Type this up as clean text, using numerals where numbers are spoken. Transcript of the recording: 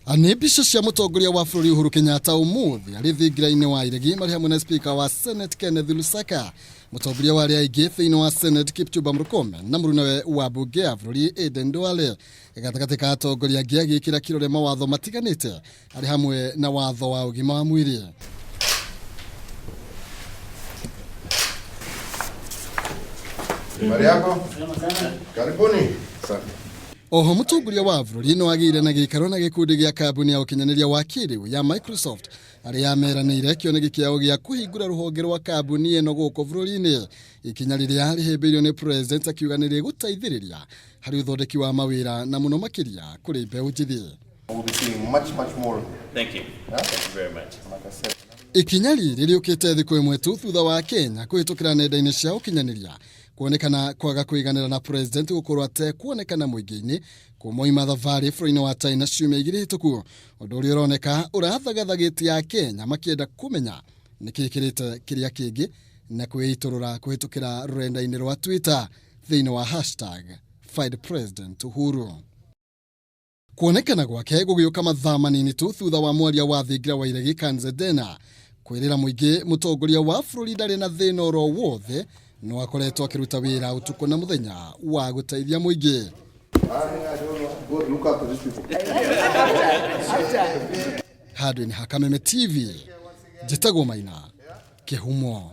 Nĩ mbica cia mũtongoria wa bũrũri Uhuru Kenyatta ũmũthĩ arĩ thingira-inĩ wa iregi marĩ hamwe na speaker wa Senate Kenneth Lusaka, mũtongoria wa arĩa aingĩ thĩinĩ wa Senate Kipchumba Murkomen na mũrunawe wa mbunge ya bũrũri Aden Duale, gatagatĩ ka atongoria angĩ agĩkĩra kĩrore mawatho matiganĩte arĩ hamwe na watho wa ũgima wa mwĩrĩ. Habari yako? Karibuni. Asante. Oho mũtongoria wa bũrũri no agĩire na gĩikaro na gĩkundi gĩa kambuni ya ũkinyanĩria wa kĩrĩu ya Microsoft arĩa meranĩire kĩoneki kĩao gĩa kũhingũra rũhonge rwa kambuni ĩno gũkũ bũrũri-inĩ, ikinya rĩrĩa rĩhĩmbĩirio nĩ president akiuga nĩ rĩgũteithĩrĩria harĩ ũthondeki wa mawĩra na mũno makĩria kũrĩ mbeũ njĩthĩ. We'll be seeing much, much more. Thank you. Yeah? Thank you very much. Like I said. Ikinya rĩrĩ rĩũkĩte thikũ ĩmwe tu thutha wa Kenya kũhĩtũkĩra nenda-inĩ cia ũkinyanĩria kuonekana kwaga kũiganĩra na president gũkorwo atekuonekana mũingĩ-inĩ kumoima thabarĩ bũrũri-inĩ wa China ciumia igĩrĩ hĩtũku, ũndũ ũrĩa ũroneka ũrathagathagĩtie a Kenya makĩenda kũmenya nĩkĩ kĩrĩte kĩrĩa kĩngĩ na kwĩitũrũra kũhĩtũkĩra rũrenda-inĩ rwa Twitter thĩinĩ wa hashtag find President Uhuru. Kuonekana gwake gũgĩũka mathaa manini tu thutha wa mwaria wa thingira wa iregi Kanze Dena kwĩrĩra mũingĩ mũtongoria wa bũrũri ndarĩ na thĩna oro wothe no akoretwo akĩruta wĩra ũtukũ na mũthenya wa gũteithia mũingĩ. I don't know. Go look after these people. Handũ-inĩ ha Kameme TV, njĩtagwo Maina Kĩhumo.